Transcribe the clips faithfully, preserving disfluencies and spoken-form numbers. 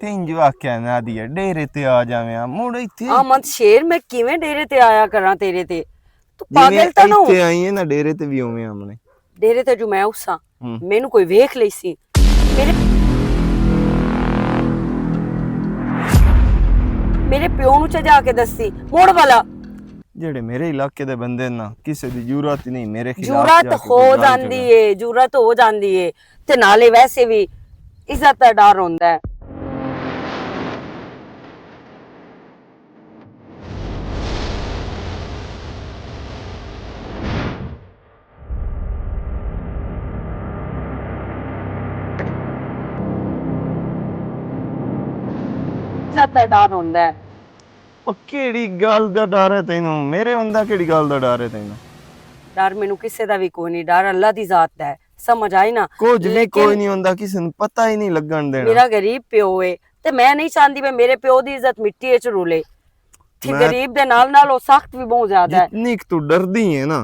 تین جو آکھیا نہ دیا، ڈیرے تے آ جاویں آ، مڑ ایتھے۔ آ مت شیر، میں کیویں ڈیرے تے آیا کراں تیرے تے؟ تو جویں پاگل تاں نہ ہو؟ ایتھے آئی ہے نا، ڈیرے تے بھی اوویں آمنے۔ ڈیرے تے جو میں اساں، ہوں۔ مینوں کوئی ویکھ لئی سی۔ میرے، میرے پیو نوں چا جا کے دسی، موڑ والا۔ جڑے میرے علاقے دے بندے نا، کسے دی جرات ہی نہیں میرے خلاف جرات جا کے ہو کوئی گل جاندی کرے۔ ہے، جرات ہو جاندی ہے۔ تے نالے ویسے بھی عزت دا ڈر ہوندا ہے۔ عزت دا ڈر ہوندا ہے۔ او کیڑی گل دا ڈر ہے تینوں؟ میرے ہوندا کیڑی گل دا ڈر ہے تینوں؟ ڈر مینوں کسے دا وی کوئی نہیں، ڈر اللہ دی ذات دا ہے۔ سمجھ آئی نا؟ کچھ وی لیکن کوئی نہیں ہوندا، کسے نوں پتہ ہی نہیں لگن دینا۔ میرا غریب پیو ہے، تے میں نہیں چاہندی میں میرے پیو دی عزت مٹی وچ رولے۔ تے میں غریب دے نال نال او سخت وی بہت زیادہ ہے۔ جتنی کہ تو ڈردی ہے نا،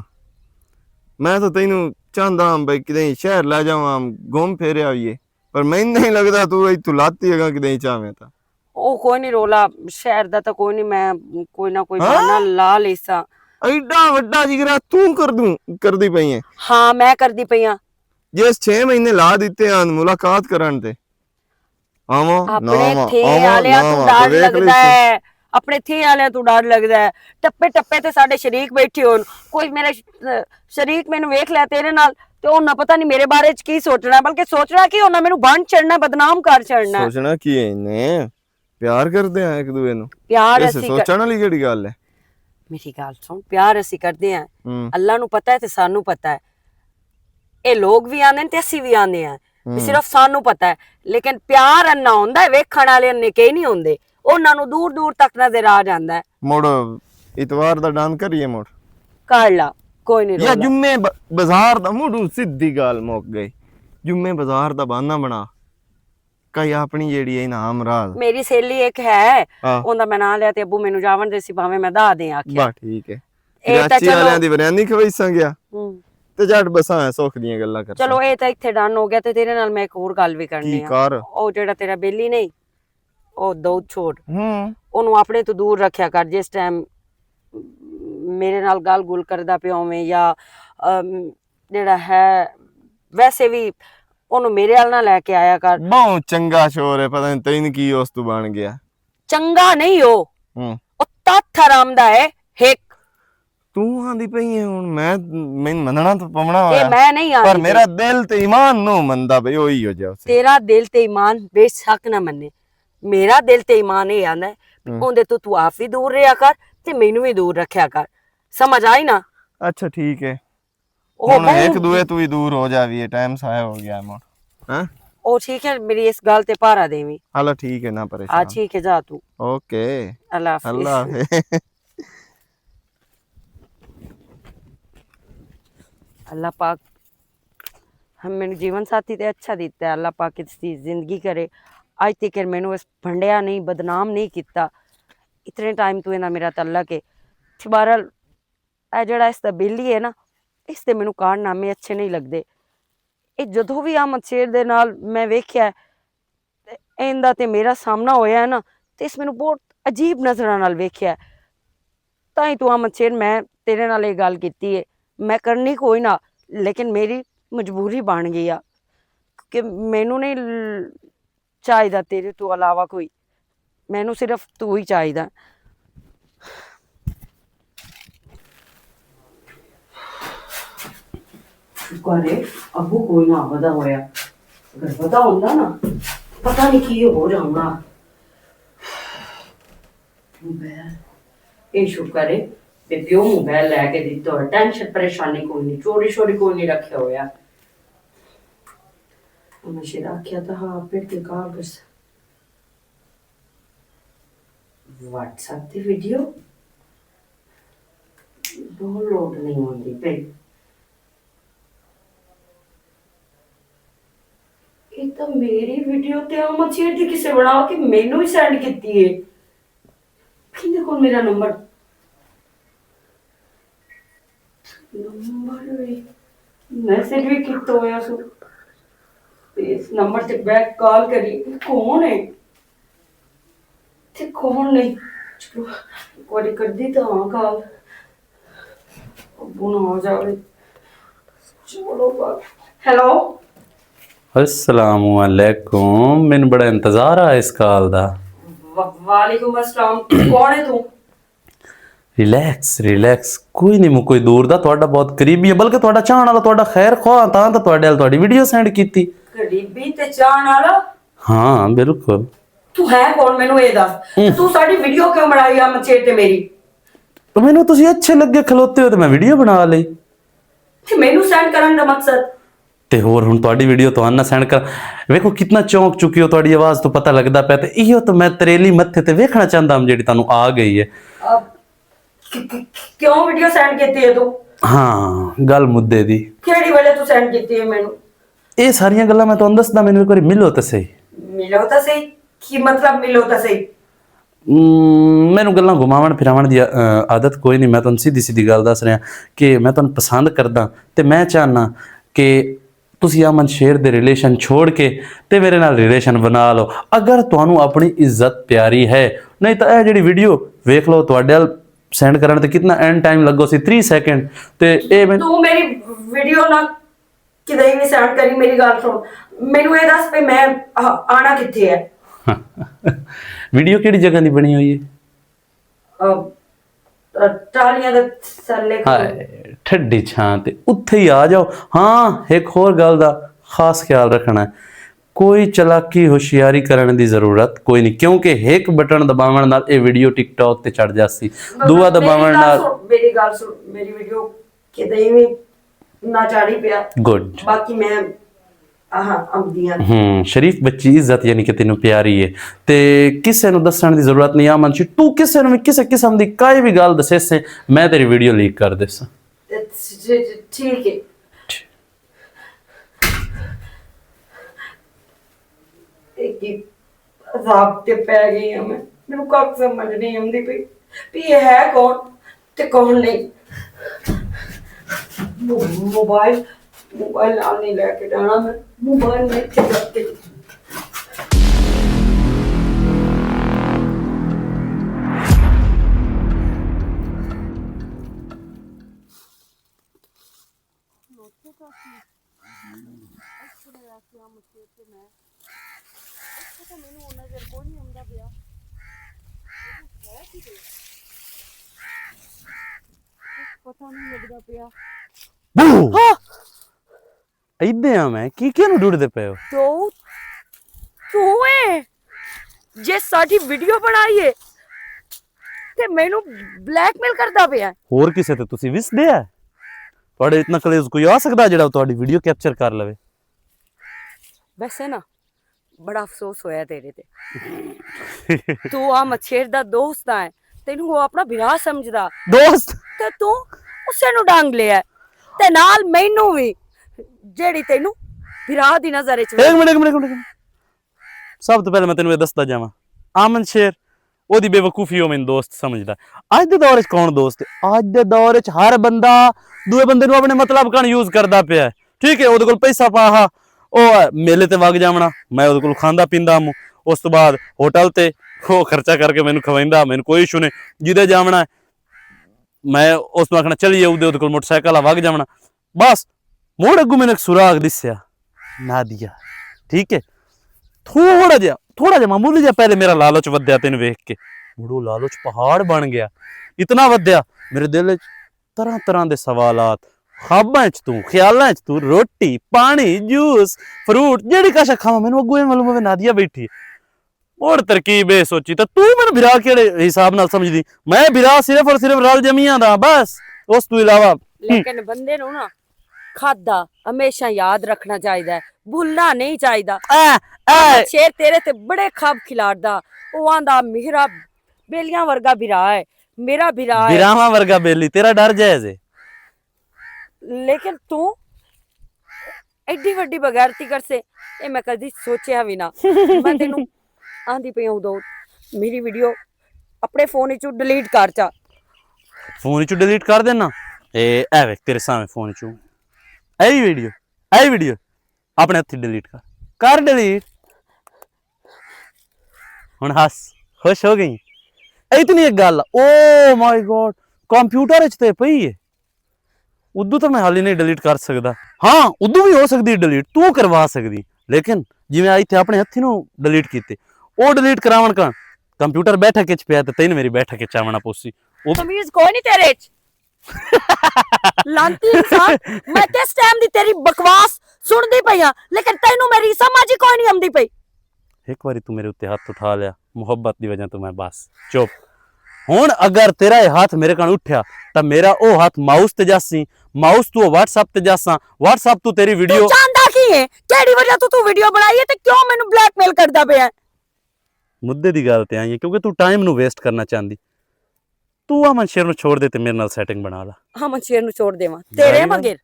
میں تو تینوں چاہندا ہاں بھائی کدے شہر لے جاواں، گھوم پھیریا ہوئیے، پر میں نہیں لگدا تو ایتھوں لاتی اگاں کدے چاہویں تا۔ او کوئی نہیں رولا، شہر دا تاں کوئی نہیں، میں کوئی نہ کوئی ہاں؟ بہانہ لا لیساں۔ ایڈا وڈا جگرا تو کر دوں، کردی پئی ہے۔ ہاں، میں کردی پئی ہاں۔ جس چھ مہینے لا دتے ہن ملاقات کرن تے، آواں، نہ اپنے آواں، تھے آواں، آلیاں نہ تو آواں، ڈر تے ویکھ لئی لگدا سی۔ ہے، اپنے تھے آلیاں تو ڈر لگدا ہے۔ ٹپے ٹپے تے ساڈے شریک بیٹھے ہون، کوئی میرا ش-، شریک مینوں ویکھ لیا تیرے نال، تے انہاں پتہ نہیں میرے بارے چ کی سوچنا، بلکہ سوچنا کی انہاں مینوں بن چھڑنا، بدنام کر چھڑنا۔ سوچنا کی ہے انہیں؟ پیار کردے ہیں ایک دوے نوں۔ پیار اس اسی کر- سوچن والی کیڑی گل ہے؟ میری گل سن، پیار اسی کردے ہیں۔ ہوں۔ اللہ نوں پتہ ہے تے سانوں پتہ ہے۔ اے لوگ وی آندے نے تے اسی وی آندے ہیں۔ ہوں۔ صرف سانوں پتہ ہے۔ لیکن پیار انہاں ہوندا ہے، ویکھن والے انہیں کہیں نہیں ہوندے۔ انہاں نوں دور دور تک نظر آ جاندا ہے۔ مڑ اتوار دا ڈن کریے مڑ۔ کر لا، کوئی نہیں یا رولا۔ جمعے ب-، بازار دا مڑ سیدھی گل مک گئی۔ جمعے بازار دا بہانہ بنا۔ کئی اپنی جیڑی ہے نا ہمراہ۔ میری سہیلی ایک ہے، ہاں۔ اوندا میں ناں لیا تے ابو مینوں جاون دے سی، بھاویں میں دا دیں آکھیا۔ بس ٹھیک ہے۔ اے تے کراچی چلو۔ والیاں دی بریانی کھوائی ساں گیا۔ ہوں۔ تے جٹ بساں ہے سوکھ دیاں گلاں کر چلو، ساں۔ اے تے ایتھے ڈن ہو گیا تے تیرے نال میں ایک ہور گل وی کرنی کی آ۔ کر؟ او جیڑا تیرا بیلی نہیں، او دود چھوڑ۔ ہوں۔ اونوں اپنے تو دور رکھیا کر، جس ٹائم میرے نال گل گل کردا پیا ہوویں یا، ام، جیڑا ہے، ویسے وی اونوں میرے ال نہ لے کے آیا کر۔ بہت چنگا شور ہے، پتہ نہیں تین کی اس تو بن گیا۔ چنگا نہیں ہو، ہوں۔ او تت حرام دا ہے، ہک۔ تو آندی پئی ہے ہن، میں، میں مننا تو پونا اے ہویا۔ میں نہیں پر آندی میرا پئی۔ دل تے ایمان نو مندا پئی، اوہی ہو جا اسے۔ تیرا دل تے ایمان بے شک نہ منے، میرا دل تے ایمان اے آندا ہے، ہوں۔ اوندے تو تو آپ وی دور رہیا کر تے مینوں وی دور رکھیا کر۔ سمجھ آئی نا؟ اچھا، ٹھیک ہے۔ او ہن بہوں ایک دوے تو ہی دور ہو جاوی ہے، ٹائم سایا ہو گیا ہے مڑ۔ ہاں؟ او ٹھیک ہے، میری اس گل تے پارا دیویں۔ ہلو، ٹھیک ہے، نہ آ، پریشان۔ ٹھیک ہے، جا تو۔ اوکے۔ اللہ حافظ۔ اللہ حافظ۔ اللہ پاک ہم مینوں جیون ساتھی تے اچھا دیتا ہے، اللہ پاک اس دی زندگی کرے۔ اج تک مینوں اس بھنڈیا نہیں، بدنام نہیں کیتا۔ اتنے ٹائم تو اینا میرا تعلق ہے۔ بہرحال، اے جڑا اس دا بیلی ہے نا، اس دے مینوں کارنامے اچھے نہیں لگدے۔ اے جدوں وی احمد شیر دے نال میں ویکھیا ہے، تے ایندا تے میرا سامنا ہویا ہے نا، تے اس مینوں بہت عجیب نظراں نال ویکھیا ہے۔ تاں ہی تو احمد شیر، میں تیرے نال اے گل کیتی ہے، میں کرنی کوئی نہ، لیکن میری مجبوری بن گئی آ، کیونکہ مینوں نہیں ل-، چاہیدا تیرے تو علاوہ کوئی، مینوں صرف تو ہی چاہیدا۔ شکر ہے، ابو کوئی نہ آودا ہویا۔ اگر پتا ہوندا نا، پتا نہیں کی ہو جانا۔ موبائل، اے شکر ہے، تے پیو موبائل لے کے دتا ہویا۔ ٹینشن پریشانی کوئی نہیں، چوری شوری کوئی نہیں رکھیا ہویا۔ میں شاید آکھیا تھا، ہاں، پھر کے کال کر سا۔ واٹس ایپ دی ویڈیو ڈاؤن لوڈ نہیں ہوندی پئی۔ یہ تو میری ویڈیو تے احمد شیر دی کسے بنا کے مینوں ہی سینڈ کیتی ہے۔ کیندے کول میرا نمبر؟ نمبر وی، میسج وی کیتا ہویا سو۔ تے اس نمبر تے بیک کال کری، کون ہے؟ کون نہیں؟ چلو، ایک واری کر دی تو ہاں کال۔ ابو نہ آ جاوے۔ چلو بس۔ ہیلو۔ السلام علیکم، مینوں بڑا انتظار آ اس کال دا۔ و-، وعلیکم السلام۔ کون ہے تو؟ ریلیکس، ریلیکس، کوئی نہیں، میں کوئی دور دا تہاڈا بہت قریبی ہے، بلکہ تہاڈا چاہن والا، تہاڈا خیر خواہ، تاں تہاڈے ال تہاڈی ویڈیو سینڈ کیتی۔ قریبی تے چاہن والا؟ ہاں، بالکل۔ تو ہے کون؟ مینوں اے دس۔ تو ساڈی ویڈیو کیوں بنائی آ مچھیر تے میری؟ مینوں تسی اچھے لگے کھلوتے ہو تے میں ویڈیو بنا لئی۔ تے مینوں سینڈ کرن دا مقصد؟ تے ہور ہن تہاڈی ویڈیو تہانوں نہ سینڈ کر۔ ویکھو کتنا چونک چکی ہو، تہاڈی آواز تو پتہ لگدا پیا۔ تے ایہو تو میں تریلی متھے تے ویکھنا چاہندا ہم جیہڑی تہانوں آ گئی ہے۔ اب ک-، ک-، کیوں ویڈیو سینڈ کیتی ہے تو؟ ہاں، گل مدے دی۔ کیہڑی وجہ تو سینڈ کیتی ہے مینوں؟ اے ساریاں گلاں میں تہانوں دسدا، مینوں ایک واری ملو تے صحیح۔ ملو تے صحیح؟ کی مطلب ملو تے صحیح؟ م، مینوں گلاں گھماون پھراون دی، ا، عادت کوئی نہیں۔ میں تہانوں سیدھی سیدھی گل دس رہا کہ میں تہانوں پسند کردا تے میں چاہنا کہ تسی امن شیر دے ریلیشن چھوڑ کے تے میرے نال ریلیشن بنا لو، اگر تہانوں اپنی عزت پیاری ہے۔ نہیں تاں اے جڑی ویڈیو ویکھ لو، تہاڈے ال سینڈ کرن تے کتنا اینڈ ٹائم لگو سی، تیس سیکنڈ۔ تے اے میں تو میری ویڈیو نہ کدے وی سینڈ کری۔ میری گل سن، مینوں اے دس پے میں آ-، آنا کتھے ہے؟ ویڈیو کیڑی جگہ دی بنی ہوئی ہے؟ ٹالیاں دے تھلے کھلو۔ ہائے، ٹھڈی چھاں تے اتھے ہی آ جاؤ۔ ہاں، ایک ہور گل دا خاص خیال رکھنا ہے۔ کوئی چلاکی ہوشیاری کرن دی ضرورت کوئی نہیں، کیونکہ ایک بٹن دباون نال اے ویڈیو ٹک ٹاک تے چڑھ جاسی۔ دوا دباون نال۔ میری گل سن، میری ویڈیو کدے وی نہ چاڑی پیا۔ گڈ۔ باقی میں آہاں، امدیاں۔ ہوں، شریف بچی عزت یعنی کہ تینوں پیاری ہے۔ تے کسے نوں دسن دی ضرورت نہیں، آمن شی، تو کسے نوں وی کسے قسم دی کائی وی گل دسے سے، میں تیری ویڈیو لیک کر دیساں۔ ٹھیک ہے۔ ایک ہی عذاب تے پے گئی ہاں میں۔ مینوں کچھ سمجھ نہیں آندی پئی بھی یہ ہے کون تے کون نہیں۔ مو-، موبائل، موبائل نال نہیں لے کے جانا میں۔ موبائل میں اتھے رکھ کے پتا نہیں لگدا پیا۔ بو! ہاں! ایدے آ میں، کی کیا نوں ڈوڑدے پئے ہو؟ تو، تو ہے جے ساڈی ویڈیو بنائی ہے تے مینوں بلیک میل کردا پیا ہے۔ ہور کسے تے تسی وسدے آ؟ تہاڈے اتنا کلیز کوئی آ سکدا جڑا تہاڈی ویڈیو کیپچر کر لوے؟ ویسے نا، بڑا افسوس ہویا تیرے تے۔ تو آ مچھیر دا دوست آ ہے، تینوں وہ اپنا بھرا سمجھدا۔ دوست؟ تے تو اسے نوں ڈانگ لیا ہے۔ تے نال مینوں وی، جیڑی تینوں بھرا دی نظر وچ ایک منٹ، ایک منٹ، ایک منٹ۔ سب تو پہلے میں تینوں یہ دسدا جاواں، آمن شیر، او دی بے وقوفی او مینوں دوست سمجھدا۔ اج دے دور وچ کون دوست ہے؟ اج دے دور وچ ہر بندہ دوے بندے نوں اپنے مطلب کن یوز کردا پیا ہے۔ ٹھیک ہے، او دے کول پیسہ پا ہا، او میلے تے وگ جاونا، میں او دے کول کھاندا پیندا ہم۔ اس تو بعد ہوٹل تے او خرچہ کر کے مینوں کھویندا، مینوں کوئی ایشو نہیں۔ جدے جاونا ہے، میں اس نوں آکھنا، "چلیے، او دے، او دے کول موٹر سائیکل آ، وگ جاونا۔" بس، مڑ اگوں مینوں ایک سراغ دسیا، نادیا۔ ٹھیک ہے، تھوڑا جہا، تھوڑا جہا، معمولی جہا پہلے میرا لالچ ودیا تینوں ویکھ کے، مڑ او لالچ پہاڑ بن گیا، اتنا ودیا۔ میرے دل وچ طرح طرح دے سوالات، خواباں وچ توں، خیالاں وچ توں، روٹی، پانی، جوس، فروٹ، جیڑی کاشا کھاواں، مینوں اگوں اے معلوم ہوے نادیا بیٹھی۔ اور ترکیب اے سوچی، تے توں مینوں بھرا کیڑے حساب نال سمجھدی؟ میں بھرا صرف اور صرف رل جمیاں دا، بس، اس تو علاوہ۔ لیکن بندے نوں نا کھادا ہمیشہ یاد رکھنا چاہیدا ہے، بھولنا نہیں چاہیدا۔ اے، اے۔ شیر تیرے تے بڑے خواب کھلاردا، او آندا میرا بیلیاں ورگا بھرا ہے، میرا بھرا ہے۔ بھراواں ورگا بیلی، تیرا ڈر جائز ہے۔ لیکن تو ایڈی وڈی بغیرتی کرسے، اے میں کدی سوچیا وی نہ۔ میں تینوں آندی پئی ہوں، دو میری ویڈیو اپنے فون وچوں ڈیلیٹ کر چا۔ فون وچوں ڈیلیٹ کر دینا؟ اے، اے ویکھ، تیرے سامنے فون وچوں۔ اے ویڈیو، اے ویڈیو اپنے ہتھی ڈیلیٹ کر۔ کر ڈیلیٹ۔ ہن ہس، خوش ہو گئی؟ اتنی ایک گل، او مائی گاڈ، کمپیوٹر وچ تے پئی ہے۔ اردو تو میں حالی نہیں ڈیلیٹ کر سکدا۔ ہاں، اردو بھی ہو سکدی ڈیلیٹ، تو کروا سکدی۔ لیکن جویں آئی تے اپنے ہتھی نوں ڈیلیٹ کیتے، او ڈیلیٹ کراون کا کمپیوٹر بیٹھک وچ پیا تے تین میری بیٹھک وچ آونا پوسی۔ او تمیز کوئی نہیں تیرے وچ۔ لانتی انسان، میں کس ٹائم دی تیری بکواس سنتی پئی ہاں، لیکن تینوں میری سمجھ ہی کوئی نہیں آندی پئی۔ ایک واری تو میرے اتنے ہاتھ اٹھا لیا، محبت دی وجہ تو میں بس چپ۔ ہن اگر تیرا یہ ہاتھ میرے کن اٹھیا، تاں میرا او ہاتھ ماؤس تے جاسی، ماؤس تو واٹس ایپ تے جاساں، واٹس ایپ تو تیری تو ویڈیو۔ چاہندا کی ہے؟ کیڑی وجہ تو تو ویڈیو بنائی ہے تے کیوں مینوں بلیک میل کردا پیا ہے؟ مدے دی گل تے آئی ہے، کیونکہ تو ٹائم نو ویسٹ کرنا چاہندی۔ تو امن شیر نو چھوڑ دے تے میرے نال سیٹنگ بنا لا۔ امن شیر نو چھوڑ دیواں؟ تیرے مگر۔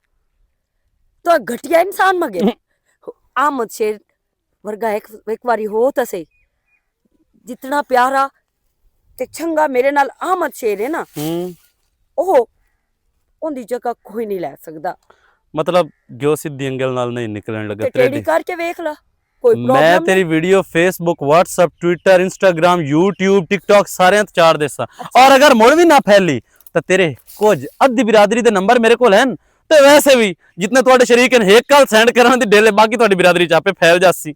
تو گھٹیا انسان مگر۔ احمد شیر ورگا ایک، ایک واری ہو تا سہی۔ جتنا پیارا تے چنگا میرے نال احمد شیر ہے نا، ہوں۔ اوہ، اوندی جگہ کوئی نہیں لے سکدا۔ مطلب، جو سیدھی انگل نال نہیں نکلن لگا، تے ٹیڑھی کر کے ویکھ لا، کوئی میں پرابلم تیری نہیں۔ Video Facebook, WhatsApp, Twitter, Instagram, YouTube, TikTok سارے تے چار دیساں۔ اچھا۔ اور اگر مڑ بھی نہ پھیلی، تے تیرے کچھ ادھی برادری دے نمبر میرے کول ہن، تے ویسے بھی جتنے تہاڈے شریک ہن، ایک کال سینڈ کرن دی ڈیلے، باقی تہاڈی برادری چ آپے پھیل جاسی۔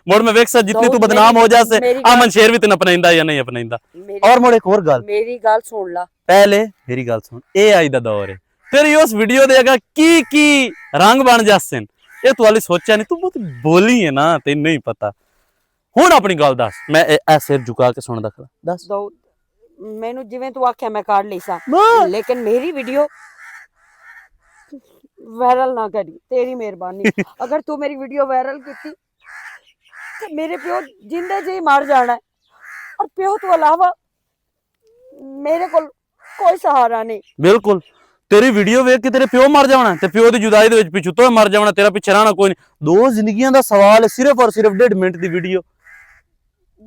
مڑ میں ویکھ سا، جتنی تو بدنام ہو جاسے، میری گل، امن شیر بھی تین اپنائیندا یا نہیں اپنائیندا۔ میری، اور مڑ ایک اور گل۔ میری گل سن لا۔ پہلے میری گل سن، اے آئی دا دور ہے۔ تیری اس ویڈیو دے اگا کی کی رنگ بن جاسن، اے تو والی سوچیا نہیں، تو بہت بولی ہے نا، تین نہیں پتا۔ ہن اپنی گل دس، میں اے، اے سر جھکا کے سندا کھڑا۔ دس۔ دو، مینوں جویں تو آکھیا میں کر لئی سا۔ لیکن میری ویڈیو وائرل نہ کری، تیری مہربانی۔ اگر تو میری ویڈیو وائرل کیتی، تے میرے پیو جیندے جی مر جانا ہے۔ اور پیو تو علاوہ میرے کول کوئی سہارا نہیں۔ بالکل۔ تیری ویڈیو ویکھ کے تیرے پیو مر جانا ہے، تے پیو دی جدائی دے وچ پچھو تو مر جانا، تیرا پچھے رہنا کوئی نہیں۔ دو زندگیاں دا سوال ہے، صرف اور صرف ڈیڑھ منٹ دی ویڈیو۔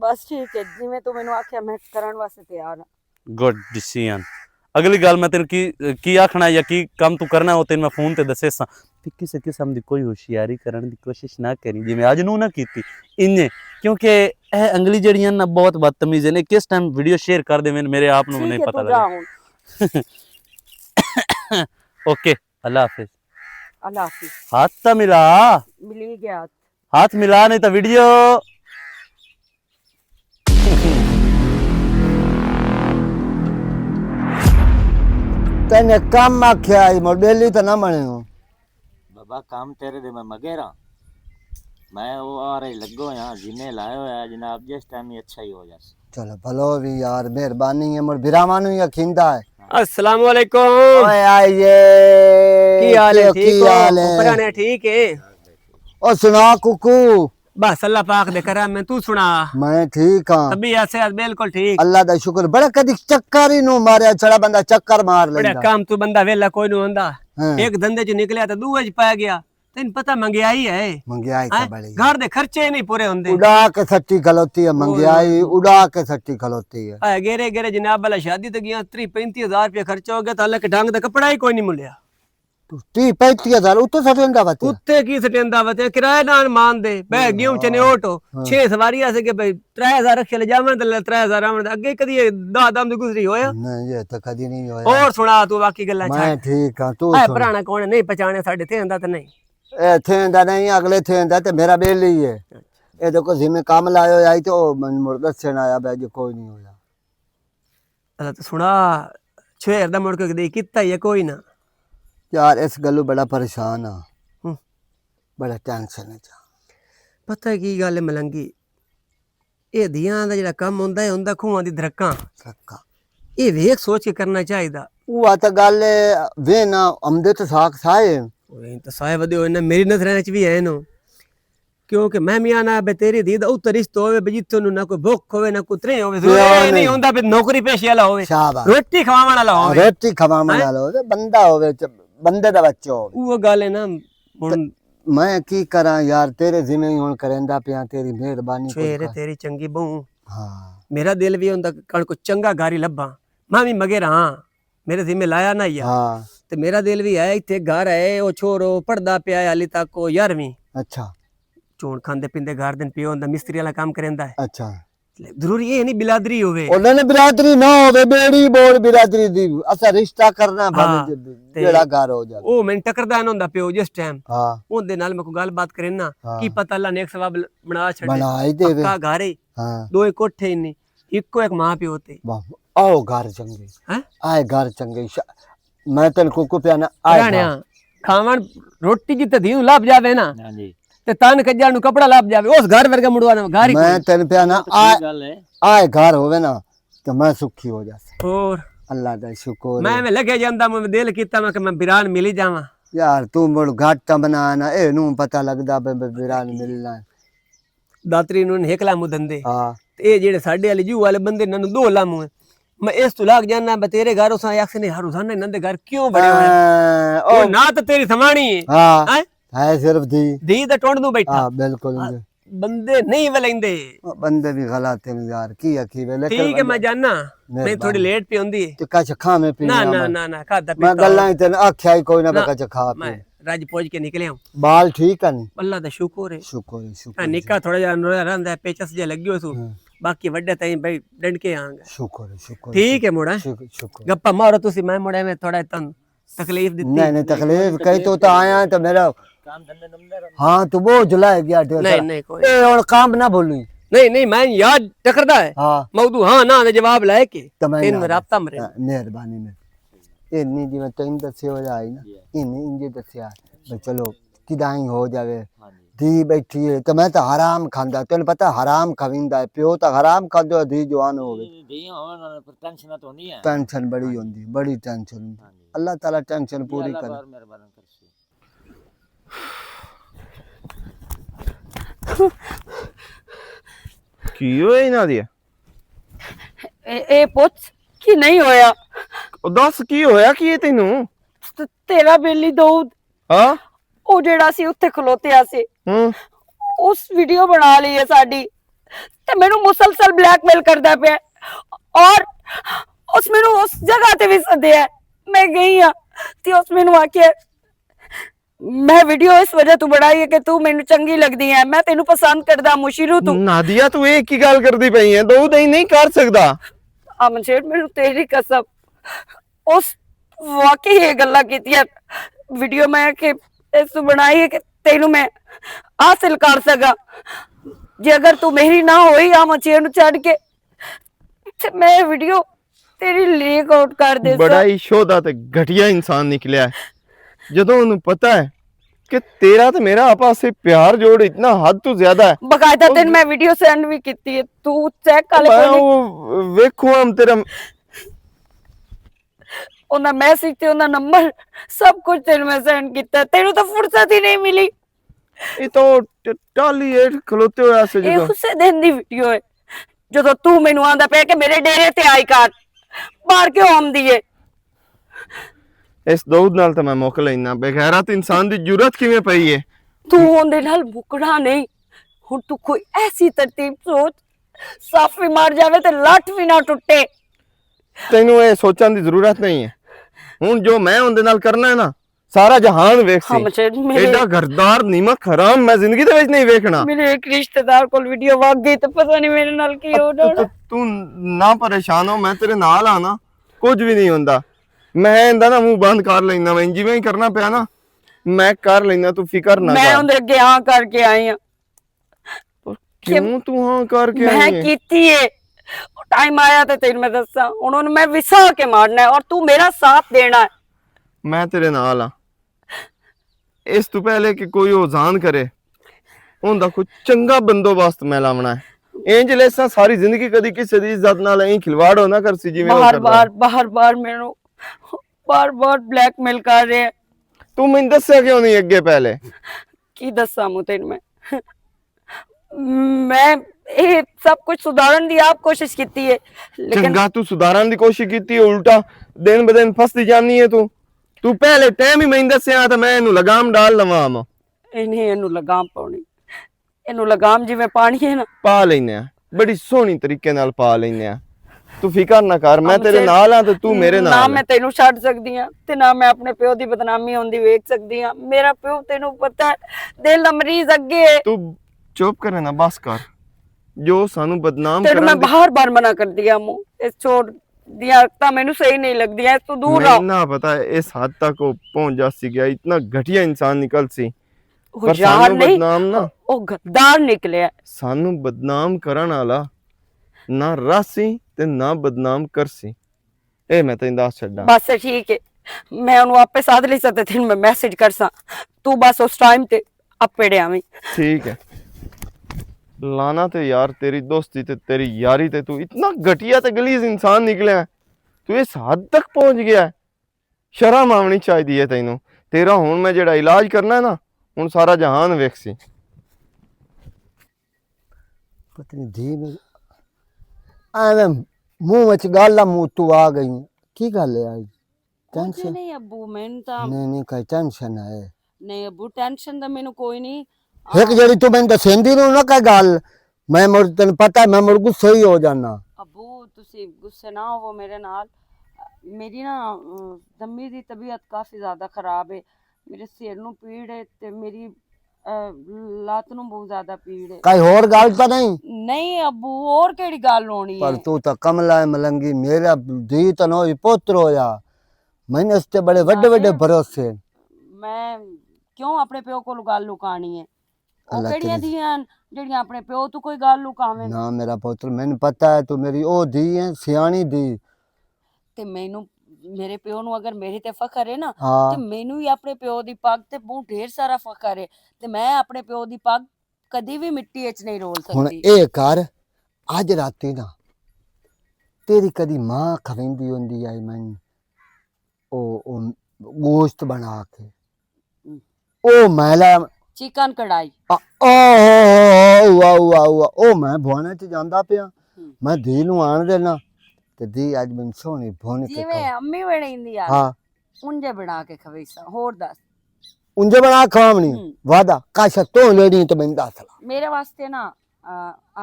بس ٹھیک ہے، جویں تو مینوں آکھیا میں کرن واسطے تیار ہاں۔ Good decision. اگلی گل میں تینوں کی، کی آکھنا ہے یا کی کم تو کرنا ہے، وہ تینوں میں فون تے دسے سا۔ تے کسے قسم دی کوئی ہوشیاری کرن دی کوشش نہ کریں، جویں اج نوں نہ کیتی انجے، کیونکہ اے انگلی جڑیاں نا بہت بدتمیز ہے، کس ٹائم ویڈیو شیئر کر دے، میرے آپ نوں نہیں پتہ لگا۔ اوکے، اللہ حافظ۔ اللہ حافظ۔ ہاتھ تا ملا۔ ملی گیا۔ ہاتھ ملا نہیں تا ویڈیو۔ تینے کم آکھیا ہی، مڑ بیلی تے نہ بنے ہو۔ بابا، کم تیرے دے میں مگے راں۔ میں او آ رہی لگو ہویا، جنہیں لائے ہویا ہے جناب، جس ٹائم ہی اچھا ہی ہو جاسی۔ چلو، بھلو بھی یار، مہربانی ہے، مڑ بھراواں نوں ہی اکھیندا ہے۔ السلام علیکم۔ اوئے آئیے۔ کی حال ہے؟ ٹھیک ہو؟ اوپر آنے ٹھیک ہے؟ او سنا ککو۔ بس اللہ پاک دے کرم میں، تو سنا؟ میں ٹھیک ہاں۔ طبیعت صحت بالکل ٹھیک؟ اللہ دا شکر۔ بڑا کدی چکر ہی نو ماریا، چڑا بندہ چکر مار لیندا۔ بڑا کام تو بندہ ویلا کوئی نو ہوندا۔ ہاں۔ ایک دھندے چ نکلیا تے دوے چ پے گیا۔ تین پتہ منگیائی ہے۔ منگیائی تے بڑی۔ گھر دے خرچے ہی نہیں پورے ہوندے۔ اڑا کے سچی کھلوتی ہے منگیائی، اڑا کے سچی کھلوتی ہے۔ اے گیرے گیرے جناب والا شادی تے گیا، تری پینتی ہزار روپے خرچہ ہو گیا، تے حالانکہ ڈنگ دا کپڑا ہی کوئی نہیں ملیا۔ تری پینتی ہزار اتنے سٹیندا وتے؟ اتنے کی سٹیندا وتے؟ کرایہ نال مان دے، بہ گیوں چنے اوٹو۔ ہاں۔ چھ سواریاں سے کہ بھائی، ترے ہزار رکھے لے جاون تے ترے ہزار آون دے۔ اگے کدی یہ دہ دم دی گزری ہویا؟ نہیں، یہ تو کدی نہیں ہویا۔ اور سنا تو باقی گلاں چھڈ۔ میں ٹھیک ہاں، تو اے سنا۔ پرانا کون ہے؟ نہیں پہچانے ساڈے تھے ہندا تے نہیں۔ اے تھیندا نہیں، اگلے تھیندا تے میرا بیل ہی ہے۔ اے دیکھو، جی میں کام لایا ہویا تے او مینوں مڑ دسن آیا بے جو کوئی نہیں ہویا۔ اچھا، تے سنا، چھویر دا مڑ کے کدی کیتا ہی ہے کوئی نہ۔ یار، اس گلوں بڑا پریشان ہاں۔ ہوں۔ بڑا ٹینشن ہے جا۔ پتہ ہے کی گل ہے ملنگی؟ اے دیاں دا جڑا کم ہوندا ہے، ہوندا کھواں دی درکاں۔ درکاں۔ اے ویکھ سوچ کے کرنا چاہیدا۔ او آ تاں گل ہے، وے نہ آمدے تے ساکھ سائے۔ اوہ، تے سائے ودے ہوئے نہ، میری نظراں وچ وی ہے نو۔ کیونکہ میں میاں نہ بے تیری دھی دا اتر رشتہ ہوئے، بے جتھوں نو نہ کوئی بھوک ہوئے، نہ کوئی ترے ہوئے۔ ضروری اے نہیں ہوندا بے نوکری پیشے والا ہوئے۔ شاباش۔ روٹی کھواون والا ہوئے۔ روٹی کھواون والا ہوئے، بندہ ہوئے، بندے دا بچہ ہوئے۔ او گل ہے نا، ہن میں کی کراں یار، تیرے ذمہ ہی ہن کریندا پیاں، تیری مہربانی کوئی۔ تیری چنگی بہوں۔ ہاں۔ میرا دل وی ہوندا کن کو چنگا گاری لبھاں۔ میں وی مگر ہاں، میرے ذمہ لایا نہ یا۔ ہاں۔ تے میرا دل وی ہے، ایتھے گھر ہے، او چھوڑو، پڑھدا پیا ہے حالی تک، او یارویں۔ اچھا۔ چون کھاندے پیندے گھر دن پیو ہوندا، مستری والا کام کریندا ہے۔ اچھا۔ ضروری یہ نہیں بلادری ہوے۔ انہاں نے برادری نہ ہوے، بیڑی بول برادری دی۔ اسا رشتہ کرنا بھاویں ہاں، جڑا گھر ہو جائے۔ او میں ٹکردا نہ ہوندا پیو جس ٹائم۔ ہاں۔ اون دے نال میں کوئی گل بات کرے نا، ہاں۔ کی پتہ اللہ نیک ثواب بنا چھڑے۔ بنا ہی دے۔ پکا گھر ہے۔ ہاں۔ دو ہی کوٹھے ہی نہیں، ایک کو ایک ماں پیو تے۔ واہ، آؤ گھر چنگے۔ ہیں؟ آئے گھر چنگے۔ شا-، میں تن کو کو پیانا آئے گھر۔ کھاون روٹی جتے دھی نوں لب جاوے نا۔ ہاں جی۔ تے تن کجا نوں کپڑا لب جاوے، اس گھر ورگا مڑوا نہ گھر ہی میں کوئی۔ تن پیانا آئے، آئے گھر ہووے نا، تے میں سکھی ہو جاسی۔ اور اللہ دا شکر میں ہے۔ میں لگے جاندا، میں دل کیتا میں کہ میں بیران ملی جاواں۔ یار، تو مڑ گھٹ تاں بنا نا، اے نوں پتہ لگدا بے، بے بیران ملنا ہے۔ داتری نوں ہک لامو دندے۔ ہاں۔ تے اے جڑے ساڈے والے جو والے بندے نوں دو لامو ہیں۔ میں اس تو لاگ جانا، میں تیرے گھر اساں آکھسے نے، ہر روزانہ انہاں دے گھر کیوں بڑے ہوئے ہیں؟ ہاں، او او۔ نہ تے تیری سمانی ہے۔ ہاں۔ ہیں؟ ہے صرف دی۔ دی تے ٹونڈ نوں بیٹھا۔ ہاں، بالکل۔ ہاں، بندے نہیں ولیندے۔ او بندے بھی غلط ہیں یار، کی آکھی وے، لیکن ٹھیک ہے، میں بندے جاننا۔ میں مہربانی۔ تھوڑی لیٹ پی ہوندی ہے۔ تے کچھ کھاویں پیویں نہ، نہ، آواں۔ نہ، نہ، کھادا میں پیتا گلاں ہی تے آکھیا ہی کوئی نہ، نہ، بکا چ کھا میں پی۔ رج پوج کے نکلے ہوں۔ بال ٹھیک ہے نہیں؟ اللہ دا شکر ہے۔ شکر ہے، شکر ہاں، ہے۔ نکا تھوڑا جہا نورا رہندا ہے، پیچس جے لگی ہوئی سو۔ ہاں۔ باقی وڈے تائیں بھائی ڈنڈ کے آنگا۔ شکر ہے، شکر ہے، ٹھیک ہے، شکر۔ موڑا۔ شکر، شکر۔ گپا مارو تسی، میں موڑا میں تھوڑا تن تکلیف دتی۔ نہیں، نہیں، تکلیف کئی تو تا آیا تو میرا کام دھندے نمبر ہاں، تو وہ جلا ہے گیا ڈھیر نہیں، سارا۔ نہیں، کوئی اے ہن کام نہ بھولویں۔ نہیں، نہیں، میں یاد ٹکردا ہے۔ ہاں۔ میں ادو ہاں نہ دے جواب لے کے تو میں تین نہ رابطہ مرے۔ ہاں، مہربانی، مہربانی۔ اے نہیں جی میں تین دسے ہو جائے نا، اے نہیں انجے دسیا۔ بس چلو، کدائیں ہو جاوے۔ ہاں جی۔ دی بیٹھی ہے، تو میں تو حرام کھاندا، تینوں پتہ حرام کھویندا ہے، پیو تو حرام کھاندے ہو، دی جوان ہو گئی۔ دی ہون، پر ٹینشن تو ہوندی ہے۔ ٹینشن بڑی ہوندی، بڑی ٹینشن ہوندی۔ ہاں جی۔ اللہ تعالیٰ ٹینشن پوری کرے۔ اللہ پاک مہربانی کرسی۔ کی ہویا انہاں دی؟ اے، اے پوچھ، کی نہیں ہویا؟ او دس، کی ہویا کی ہے تینوں؟ ت-، تیرا بیلی دود۔ ہاں؟ او جیڑا سی اتھے کھلوتیا سی، ہوں۔ اس ویڈیو بنا لی ہے ساڈی۔ تے مینوں مسلسل بلیک میل کردا پیا ہے۔ اور اس مینوں اس جگہ تے بھی سدیا ہے۔ میں گئی ہاں۔ تے اس مینوں آکھیا، میں ویڈیو اس وجہ تو بنائی ہے کہ تو مینوں چنگی لگدی ہے، میں تینوں پسند کردا ہوں شروع تو۔ نادیہ، تو یہ کی گل کردی پئی ہے؟ دو دئی نہیں کر سکدا۔ امجد، مینوں تیری قسم، اس واقعی یہ گلاں کیتیاں۔ ویڈیو میں کہ اس تو بنائی ہے کہ تینوں میں حاصل کر سکاں۔ جے اگر تو میری نہ ہوئی، امجد نوں چھڈ کے، تے میں ویڈیو تیری لیک آؤٹ کر دے سا۔ بڑا ہی شودا تے گھٹیا انسان نکلیا ہے۔ جدوں انہوں پتہ ہے کہ تیرا تے میرا آپس سے پیار جوڑ اتنا حد تو زیادہ ہے۔ باقاعدہ تین میں ویڈیو سینڈ بھی کیتی ہے، تو چیک کر لے میں کوئی نہیں۔ وہ ویکھو ہم تیرا انہاں میسج تے انہاں نمبر سب کچھ تینوں میں سینڈ کیتا ہے، تینوں تو فرصت ہی نہیں ملی۔ یہ تو ٹ-، ٹالی ایٹ کھلوتے ہوئے ایسے اے جدوں۔ اسے دن دی ویڈیو ہے جدوں تو مینوں آندا پیا کہ میرے ڈیرے تے آئی کار باہر کیوں آندی ہے؟ اس دود نال تے میں مک لینا، بے غیرت انسان دی جرات کیویں پئی ہے؟ تو اوندے نال مکنا نہیں، ہن تو کوئی ایسی ترتیب سوچ، صف بھی مار جاوے تے لٹ بھی نہ ٹوٹے۔ تینوں اے سوچن دی ضرورت نہیں ہے۔ ہن جو میں اوندے نال کرنا ہے نا، سارا جہان ویکھ سی۔ ہاں، مجھے میرے ایڈا غدار نیمک حرام میں زندگی دے وچ نہیں ویکھنا۔ میرے ایک رشتہ دار کول ویڈیو وگ گئی تے پتہ نہیں میرے نال کی ہو جانا۔ تو، تو نہ پریشان ہو، میں تیرے نال آنا، کچھ بھی نہیں ہوندا۔ میں ایندا نا منہ بند کر لینا، میں جویں ہی کرنا پیا نا، میں کر لینا، تو فکر نہ میں کر۔ اوندے اگے ہاں کر کے آئی ہاں۔ کیوں تو ہاں کر کے میں آئی ہے؟ کیتی ہے۔ ٹائم آیا تے تینوں میں دساں۔ ہن انہوں میں وسا کے مارنا ہے اور تو میرا ساتھ دینا ہے۔ میں تیرے نال ہاں۔ اس تو پہلے کہ کوئی اوزان کرے، اوندا کوئی چنگا بندوبست میں لاونا ہے۔ اینج لیساں ساری زندگی کدی کسے دی عزت نال این کھلواڑ ہو نہ کر سی جی میں بار بار، بار بار مینوں، بار بار بلیک میل کر رہے ہیں۔ تو میں دسیا کیوں نہیں اگے پہلے؟ کی دساں موں تینوں میں؟ میں اے سب کچھ سدھارن دی آپ کوشش کیتی ہے، لیکن چنگا تو سدھارن دی کوشش کیتی ہے، الٹا دن بدن پھسدی جانی ہے تو۔ تو پہلے ٹائم ہی میں دسیا تھا، میں اینوں لگام ڈال لواں۔ اے نہیں، اینوں لگام پاؤنی۔ اینوں لگام جویں پانی ہے نا۔ پا لینے آ، بڑی سوہنی طریقے نال پا لینے آ۔ تو فکر نہ کر، میں تیرے نال ہاں تے تو میرے نال۔ نہ میں تینوں چھڈ سکدی ہاں تے نہ میں اپنے پیو دی بدنامی ہوندی ویکھ سکدی ہاں۔ میرا پیو تینوں پتہ ہے، دل دا مریض اگے ہے۔ تو چپ کرے نا، بس کر۔ جو سانوں بدنام تینوں میں کرن دی۔ بار بار منع کردی آ، مو، اس چھوڑ دیاں حرکتاں مینوں صحیح نہیں لگدیاں، اس تو دور رہو۔ میں نہ پتا اس حد تک وہ پہنچ جا سی گیا، اتنا گھٹیا انسان نکل سی۔ پر یار سانوں نہیں، بدنام نہ، وہ غدار نکلیا۔ سانوں بدنام کرن والا نہ رہسی تے نہ بدنام کرسی۔ اے میں تینوں دس چھڈاں۔ بس ٹھیک ہے، میں انہوں آپے ساتھ لے سکتے تھے، میں میسج کر ساں۔ تو بس اس ٹائم تے اپڑے آویں۔ ٹھیک ہے۔ لانا تے یار، تیری دوستی تے تیری یاری تے تو اتنا گھٹیا تے گلیز انسان نکلیا ہے۔ تو اس حد تک پہنچ گیا ہے۔ شرم آونی چاہیدی ہے تینوں۔ تیرا ہن میں جڑا علاج کرنا ہے نا، ہن سارا جہان ویکھ سی۔ پتہ نہیں دھی میں ایویں منہ وچ گالاں منہ تو آ گئی۔ کی گل ہے آج؟ کچھ ٹینشن؟ نہیں ابو، میں تا نہیں، نہیں، کئی ٹینشن ہے۔ نہیں ابو، ٹینشن دا مینوں کوئی نہیں۔ ہک جڑی تو میں دسیندی نو نہ کئی گل، میں مر، تینوں پتہ ہے، میں مر غصہ ہی ہو جانا۔ ابو، تسی غصے نہ ہوو میرے نال۔ میری نا، ام، دمی دی طبیعت کافی زیادہ خراب ہے۔ میرے سر نوں پیڑ ہے تے میری، آ، لات نوں بہت زیادہ پیڑ ہے۔ کئی ہور گل تاں نہیں؟ نہیں ابو، اور کیڑی گل ہونی پر ہے؟ تو تاں کملا ہے ملنگی، میرا دھی تاں نہ ہوئی پتر ہویا۔ میں نے اس تے بڑے وڈے وڈے بھروسے۔ میں کیوں اپنے پیو کولوں گل لکانی ہے؟ او اللہ کیڑیاں تیری دھیاں ہن جڑیاں اپنے پیو تو کوئی گل لکاون؟ نہ میرا پتر، مینوں پتہ ہے تو میری او دھی ہے، سیانی دھی۔ تے مینوں، میرے پیو نوں اگر میرے تے فخر ہے نا، ہاں۔ تے مینوں وی اپنے پیو دی پگ تے بہت ڈھیر سارا فخر ہے۔ تے میں اپنے پیو دی پگ کدی وی مٹی اچ نہیں رول ہن سکدی۔ اے کر، اج راتی نا تیری کدی ماں کھویندی ہوندی آئی میں او، او گوشت بنا کے۔ او میں لے چکن کڑھائی۔ آ، او، او، او، او، او، او، او، میں بھونے چ جاندا پیا۔ ہم۔ میں دھی نوں آن دینا تے دھی اج میں سوہنی بھون کے جیویں کھا۔ امی بنائی دی آ، ہاں۔ انجے بنا کے کھویسا۔ ہور دس۔ انجے بنا کھواونی۔ ہم۔ وعدہ، کاشا تو لینی تے میں دس لا۔ میرے واسطے نا، آ،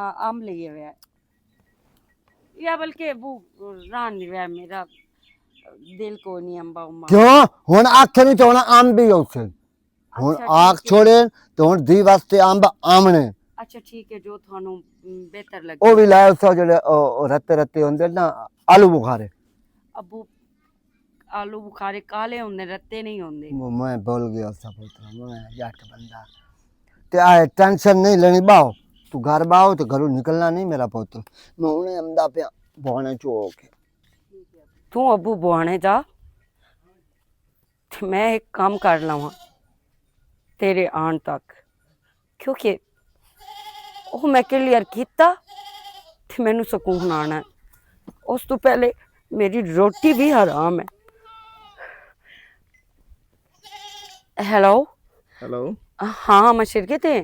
آ، امب لے آوے۔ یا بلکہ ابو ران نہیں وے، میرا دل کو نہیں امبا اما۔ کیوں؟ ہن آکھے نہیں چاہنا امب ہی اسے۔ ہن اچھا، آکھ ٹھیک ہے۔ چھوڑے تے ہن دی واسطے امب آمنے۔ اچھا، ٹھیک ہے، جو تھانوں، ام، بہتر لگے۔ او بھی لائے اسا جڑے، او، او رتے رتے ہوندے نا، آلو بخارے۔ ابو، آلو بخارے کالے ہوندے، رتے نہیں ہوندے۔ وہ میں بھول گیا سا پتر، میں جٹ بندہ۔ تے آئے ٹینشن نہیں لینی، باؤ۔ تو گھر باؤ تے گھروں نکلنا نہیں میرا پتر۔ میں ہنے امدا پیا بھونے چو ہو کے۔ تو ابو بھونے جا، تے میں ایک کام کر لواں تیرے آن تک۔ کیونکہ او میں کلیئر کیتا تے مینوں سکون آنا ہے۔ اس تو پہلے میری روٹی بھی حرام ہے۔ ہیلو۔ ہیلو۔ ہاں، مشرقی تے؟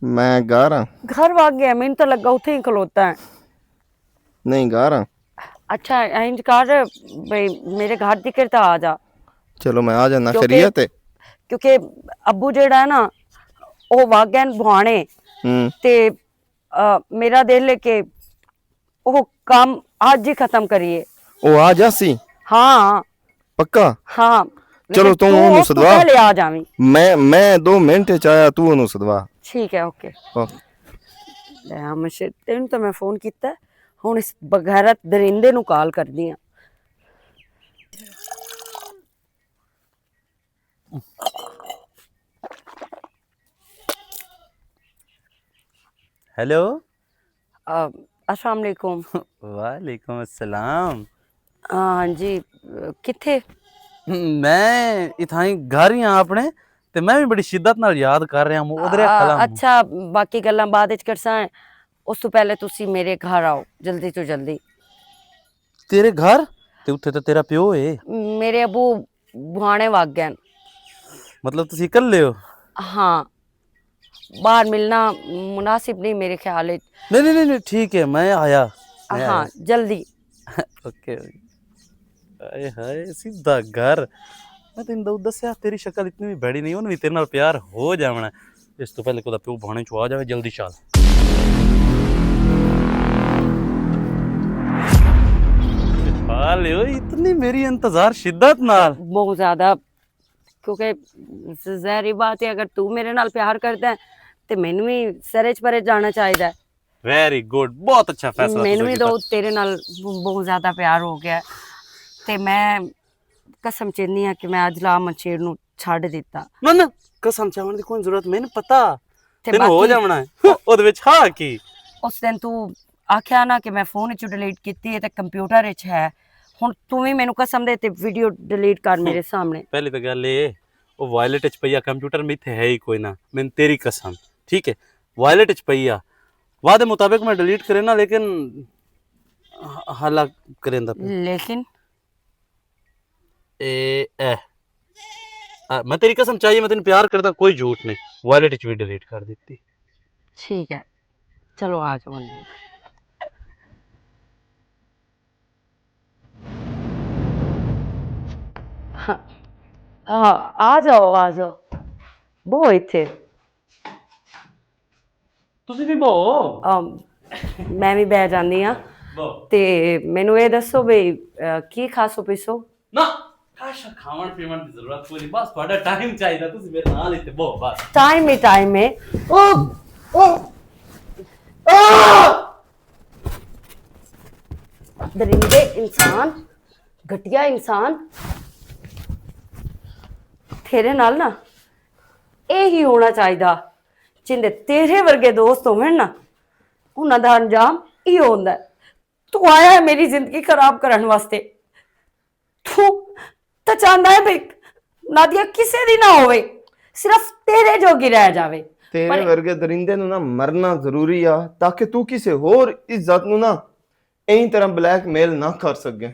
میں گھر ہاں۔ گھر واگ گیا، مینوں تو لگا اتھے ہی کھلوتا ہے۔ نہیں، گھر ہاں۔ اچھا، انج کر، بھئی، میرے گھر دی کرتا آ جا۔ چلو، میں آ جانا، کیونکہ، خیریت ہے؟ کیونکہ ابو جیڑا ہے نا، او واگن بھوانے۔ ہوں۔ تے، آ، میرا دل ہے کہ او کام اج ہی ختم کریے۔ او آ جاسی؟ ہاں۔ پکا؟ ہاں۔ چلو، لیکن تو تو اونوں اس تو سدوا۔ پہلے آ جاویں۔ میں، میں دو منٹ چ آیا، تو اونوں سدوا۔ ٹھیک ہے، اوکے۔ اوکے۔ لے آ مشرقی، تینوں تو میں فون کیتا ہے۔ ہن اس بغیرت درندے نوں کال کردی ہاں۔ ہیلو۔ آ، السلام علیکم۔ وعلیکم السلام۔ ہاں جی، کتھے؟ میں اتھائیں گھر ہی ہاں اپنے، تے میں بھی بڑی شدت نال یاد کر رہا ہوں، ادھر آ، کھلا ہوں۔ اچھا، باقی گلاں بعد وچ کرساں، اس تو پہلے تسی میرے گھر آؤ، جلدی تو جلدی۔ تیرے گھر؟ تے اتھے تے تیرا پیو ہے۔ میرے ابو بھانے وگ گئے۔ مطلب تسی اکلے ہو؟ ہاں، باہر ملنا مناسب نہیں میرے خیال وچ۔ نہیں، نہیں، نہیں، نہیں، ٹھیک ہے، میں آیا، میں ہاں، آیا۔ جلدی۔ Okay, okay. ہائے ہائے، سیدھا گھر۔ میں تینوں دو دسیا، تیری شکل اتنی بھی بڑی نہیں، انہوں بھی تیرے نال پیار ہو جاونا ہے۔ اس تو پہلے کوئی پیو بھانے چ آ جاوے، جلدی چل۔ حال ہے، اتنی میری انتظار شدت نال۔ بہت زیادہ، کیونکہ ظاہری بات ہے، اگر تو میرے نال پیار کردا ہے، تے مینوں بھی سرے چ پرے جانا چاہیدا ہے۔ ویری گڈ، بہت اچھا فیصلہ مینوں تساں وی کیتا۔ تو تیرے نال بہت زیادہ پیار ہو گیا ہے۔ تے میں قسم چینی ہاں کہ میں اج لا منشیر نوں چھڈ دتا۔ نہ نہ، قسم چاون دی کوئی ضرورت، مینوں پتا تے تینوں ہو باقی جاونا ہے۔ اودے وچ ہا کی؟ اس دن تو آکھیا نا کہ میں فون وچ ڈیلیٹ کیتی ہے تے کمپیوٹر وچ ہے۔ ہن تو وی مینوں قسم دے تے ویڈیو ڈیلیٹ کر میرے سامنے۔ پہلی تو گل اے، او وائلٹ وچ پئی آ، کمپیوٹر میں اتھے ہے ہی کوئی نہ۔ مینوں تیری قسم، ٹھیک ہے؟ وائلٹ وچ پئی آ، وعدے مطابق میں ڈیلیٹ کرے نا، لیکن حالا کریندا پیا۔ لیکن اے اے آ، میں تیری قسم چاہیے، میں تینوں پیار کردا، کوئی جھوٹ نہیں۔ وائلٹ وچ بھی ڈیلیٹ کر دتی۔ ٹھیک ہے، چلو آ جاؤ۔ ہاں، آ جاؤ، آ جاؤ، بہو ایتھے۔ تسی بھی بہو۔ آم، میں بھی بہ جاندی ہاں۔ بہو۔ تے مینوں اے دسو بھئی، آ، کی کھاسو پیسو؟ نہ، کاشا کھاون پیون دی ضرورت کوئی نہیں، بس تہاڈا ٹائم چاہیدا، تسی میرے نال ہی تے بہو بس۔ ٹائم ہی ٹائم ہے۔ او، او، آ! درندے انسان، گھٹیا انسان، تیرے نال نا اے ہی ہونا چاہیدا۔ جندے تیرے ورگے دوست ہوون نا، انہاں دا انجام ایہو ہوندا ہے۔ تو آیا ہے میری زندگی خراب کرن واسطے۔ تو، تو چاہندا ہے بھئی نادیہ کسے دی نہ ہووے، صرف تیرے جوگی رہ جاوے۔ تیرے پر ورگے درندے نوں نہ مرنا ضروری آ، تاکہ تو کسے ہور عزت نوں نہ ایں طرح بلیک میل نہ کر سکے۔